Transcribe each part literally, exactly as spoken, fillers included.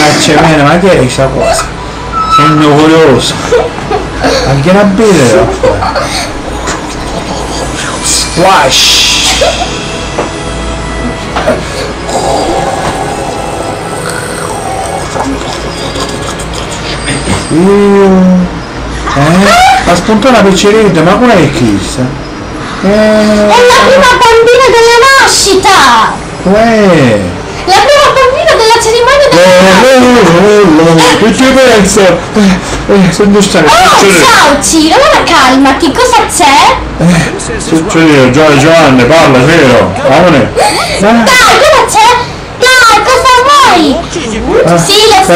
ma ci vene, ma chi è sta cosa? Sognu curiosu. Ma chi era bere? Splash! Io. Eh? Ha spuntato una picceridda, ma qual è questa? Eh. È la prima bambina della nascita! Uè! La prima bambina della cerimonia della nascita! E che pensa? Eh, eh, se non sta... Oh, ciao Ciro, ora calmati, cosa c'è? Eh, Ciro, Giovanni, parla, Ciro, amore. Dai, cosa c'è? Dai, cosa vuoi? Ah, sì, lo so.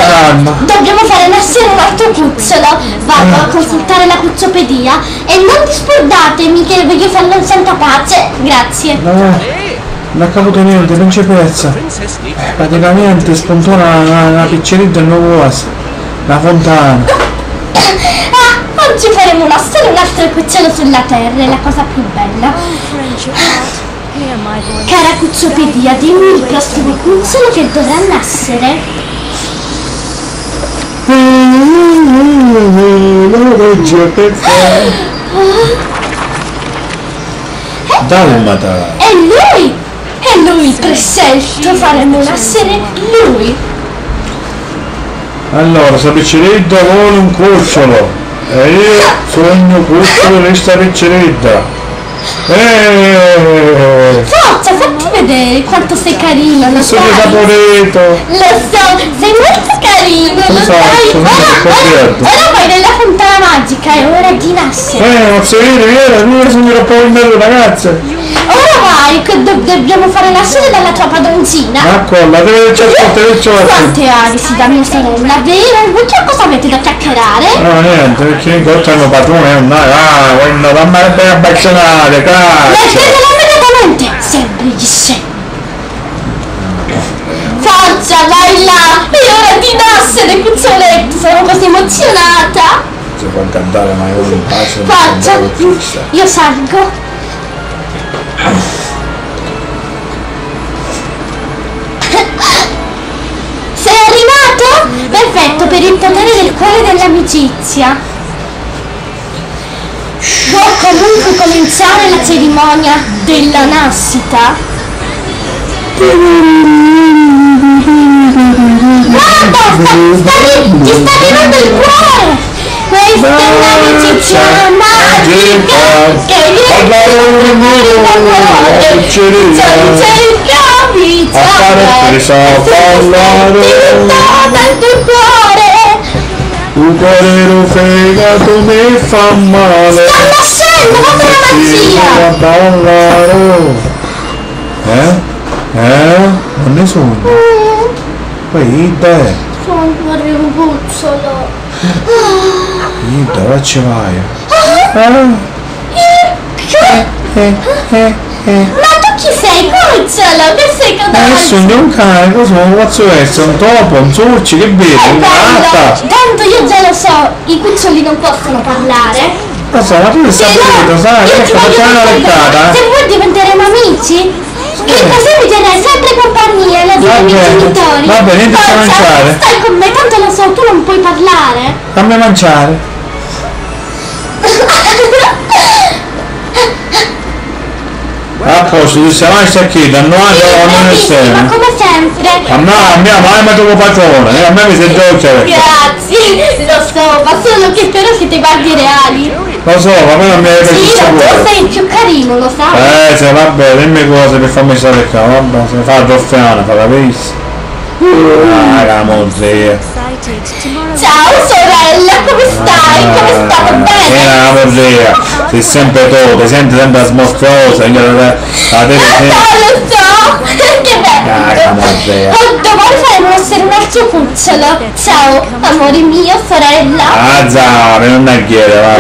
Dobbiamo fare nascere un altro cucciolo. Vado a consultare la cucciopedia e non disturbatemi che voglio farlo in santa pace. Grazie. No, non ha caputo niente, non c'è pezza. Eh, praticamente spuntò una, una, una picceridda in un vaso, una fontana. Ah, oggi faremo nascere un altro cucciolo sulla terra, è la cosa più bella. Cara cucciopedia, dimmi il prossimo cucciolo che dovrà nascere. Dalmata. È lui! È lui il prescelto, faremo nascere lui! Allora, sta picciridda voli un cucciolo e io sugnu cucciulu di sta picciridda. Eh! Forza, fatti vedere quanto sei carino, lo sai. Sono saporito. Lo so, sei molto carino, lo sai. Ora, ora, ora vai nella fontana magica, è ora di nascere. Eh, ma se vedi, vero, io sono troppo bello, ragazzi. Ora vai, che do-, dobbiamo fare nascere dalla tua padroncina. Ma colla, te vedi, c'è tutte le ciocche. Quante ali si dà mia sorella, vero? Perché cosa avete da chiacchierare? No, niente, perché incontro il mio padrone, è un, ah, quando la mamma è appassionata, cazzo! Mettetela immediatamente! Semplice! Forza, vai là! È ora di nascere, cuccioletto! Sono così emozionata! Si può cantare, ma io in pace non. Forza! Io salgo! Sei arrivato? Perfetto, per il potere del cuore e dell'amicizia. Può comunque cominciare la cerimonia della nascita? Guarda, sta, sta arri-, ti sta arrivando il cuore! Questa è un'amicizia magica che viene da cuore, senza licenza, vita, e se senti tanto cuore. U cuore, lu fegato mi fa male. Sta nascendo, ma per magia! A ballare. Eh? Eh? Non ne sogno. Poi idda è. Sono un cucciolo. Idda, ora ci vai. Ah. Eh, eh, eh, eh. Ma tu chi sei? Cucciolo, che sei con. Eh, sono un cane, cosa, un pazzo, è un topo, un sorci, che vedi? È bello, tanto io già lo so, i cuccioli non possono parlare. Lo so, ma tu sei saputo, sai, io ti voglio sempre bene. Se vuoi diventeremo amici. Che così mi terrai sempre compagnia, lo dicono i miei genitori. Va bene, va bene, io ti faccio mangiare. Forza, stai con me, tanto lo so, tu non puoi parlare. Fammi mangiare. A posto, tu sei mai sta qui, da noi. Sì, bravissima, come sempre. A me, a me, mai ma tu patrone, eh, a me mi sento. Grazie, lo so, ma solo che però se ti guardi i reali. Lo so, ma me non mi avete. Sì, tu sei il più carino, lo sai. Eh, se va bene, dimmi cosa per farmi stare qua, vabbè, se fa il ruffiano, fa capire. Ah, la mozia. Ciao sorella, come stai? Come state? Bene? Eh, la mozia, sei sempre tu, ti senti sempre smorfiosa, io la, la devo. Ah, lo so, che bello. Ah, la mozia. Oh, domani faremo nascere un altro cucciolo. Ciao, amore mio, sorella. Ah, za, non è chiede, va.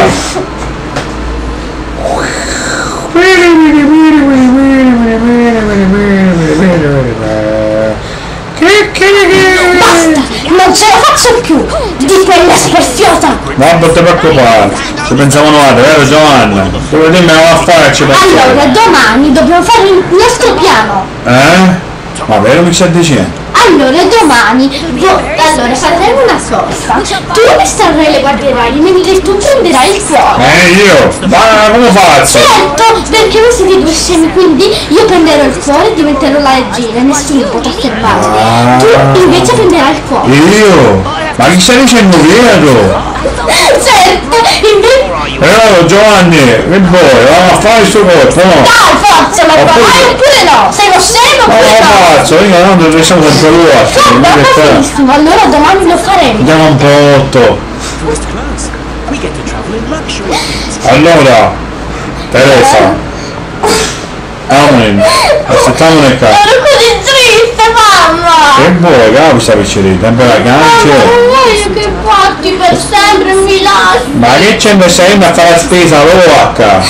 Basta, non ce la faccio più di quella sperfiosa. Non ti preoccupare, ci pensiamo noi, vero Giovanni? Devo dirmi a fare, ci pensiamo. Allora, domani dobbiamo fare il nostro piano. Eh? Ma vero mi stai dicendo? Allora, domani, vo-, allora, faremo una sosta. Tu mi starai le guarderai, mentre tu prenderai il cuore. Eh, io? Ma come faccio? Certo, perché voi siete due scemi, quindi io prenderò il cuore e diventerò la regina e nessuno potrà fermarmi. Ah. Tu invece prenderai il cuore. Io? Ma chi stai dicendo, vero? Certo, invece. Però Giovanni, che vuoi? Vamo a fare sto colpo, no? Dai, forza, ma vai oppure no? Sei uno scemo oppure no? No, lo faccio, io non riesco a controllare. Guarda, benissimo, allora domani lo faremo. Andiamo un po' otto. Allora, Teresa. Amen. Aspettamone qua. Sono così triste, mamma! Che vuoi, capisci, picciridda? Sempre la gancia. Mamma, non voglio che porti per sempre, mi lasci. Ma che c'entra, stai a fare la spesa, loca?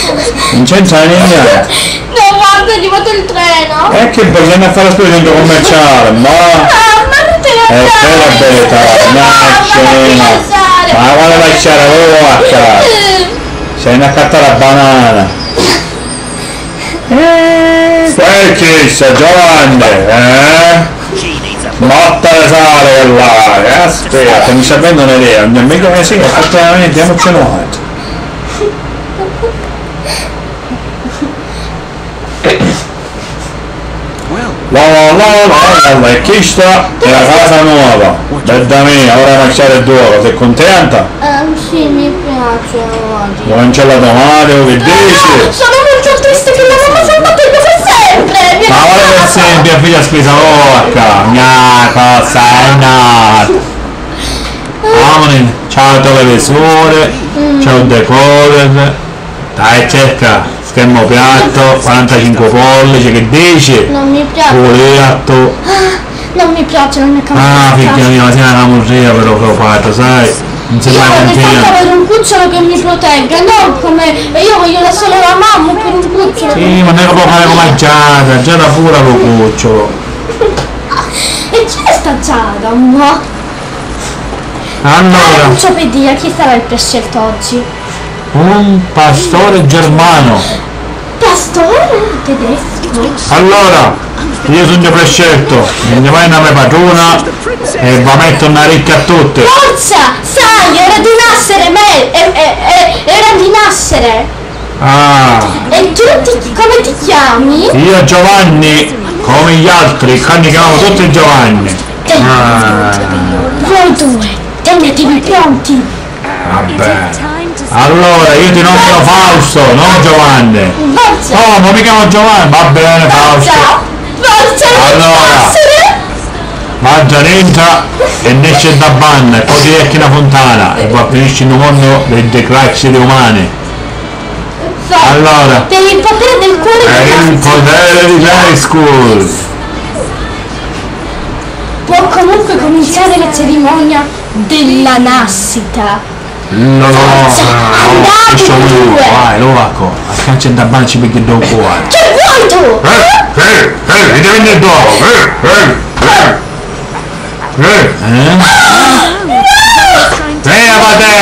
Non c'entra niente. No, guarda, è arrivato il treno. E che vuoi, stai a fare la spesa in centro commerciale, ma. Mamma, non ti lasciare. Eh, per la verità, ma che. Mamma, non ti lasciare. Ma vuole lasciare, loca? Stai a accattare la banana. Eh, questa, Giovanni, eh? Motta di sale che l'hai, eh? Aspetta, mi sta venendo un'idea, non è mica, eh sì, effettivamente, andiamoci noi. La la la la la, e questa è la casa nuova. Bedda mia, ora mangiare due, sei contenta? Eh, sì, mi piace oggi. Vuoi mangiare la domani, o che dici? No, sono molto triste. Senti, a figlia spisa, oh, vacca, mia cosa è nata. Amore, c'è il televisore, c'è il decoder. Dai, cerca, schermo piatto, quarantacinque pollici, che dici? Non mi piace. Pure piatto. Ah, non mi piace, non è. Ah, figlia mia, ma sei una camurria però, però, padre, sai? Non si mai contenta. Io vorrei tanto avere un cucciolo che mi protegga, non come, e io voglio la sola la mamma per un cucciolo. Sì, ma non è che può fare come a Giada, Giada pure ha lo cucciolo. E chi è sta Giada, mo? Allora. Enciclopedia, chi sarà il prescelto oggi? Un pastore germano. Pastore tedesco? Allora, io sugnu prescelto, mi ne vai na me patruna e va metto na ricchia a tutti. Forza! Sai, è ora di nascere, me, è, è, è, è ora di nascere. Ah. E tu ti, come ti chiami? Io Giovanni, come gli altri, qua mi chiamano tutti Giovanni. Ah. Voi due, tenetevi pronti. Vabbè. Allora, io ti nomino Fausto, non Giovanni. Forza! Oh, ma mi chiamo Giovanni. Va bene, Fausto. Forza! Forza, non. Allora, va già dentro e nesce da banna e poi ti becchi una fontana e va a finire in un mondo dei decracci di umani. Forza. Allora, per il potere del cuore di Grayskull. Per il potere di Grayskull. Può comunque cominciare la cerimonia della nascita. No, no, no, no, andate due. Vai, lo vaco, a cancia da banci perché do cuore. Che vuoi tu? Eh, eh, eh, mi devi andare dopo. Eh, eh, eh. Eh? Eh? Eh, vabbè!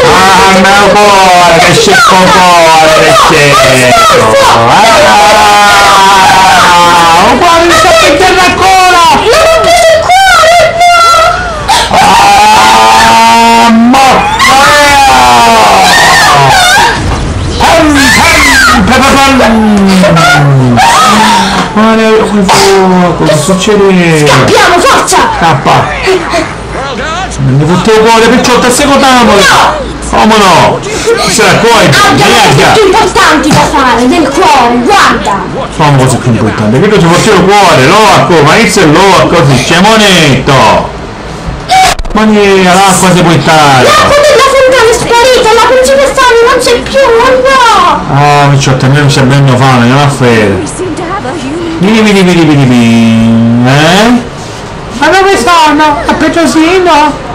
Ah, me cuore, che scicco cuore, che scicco! Ah! Un cuore mi sta picchiando ancora! Non ho preso il cuore, no! Ah, ma Pam, pam, pa, pa, pam. Male, che fuoco, che succede? Scappiamo, forza! Scappa! Non mi fotte il cuore, picciotta, assecotamolo! No! Come no? Se la cuore, abbiamo cose più importanti da fare, del cuore, guarda! Famo cose più importanti, che cosa vuol dire il cuore? L'oco, ma io se l'oco, si scemonetto! Ma l'acqua si può stare! L'acqua della fontana è sparita, la principessa Anna non c'è più, oh no! Ah, picciotta, a me mi sta venendo fame, andiamo a fare. Vidi, vidi, vidi, vidi, vidi. Eh? Ma dove sono? A Petrosino?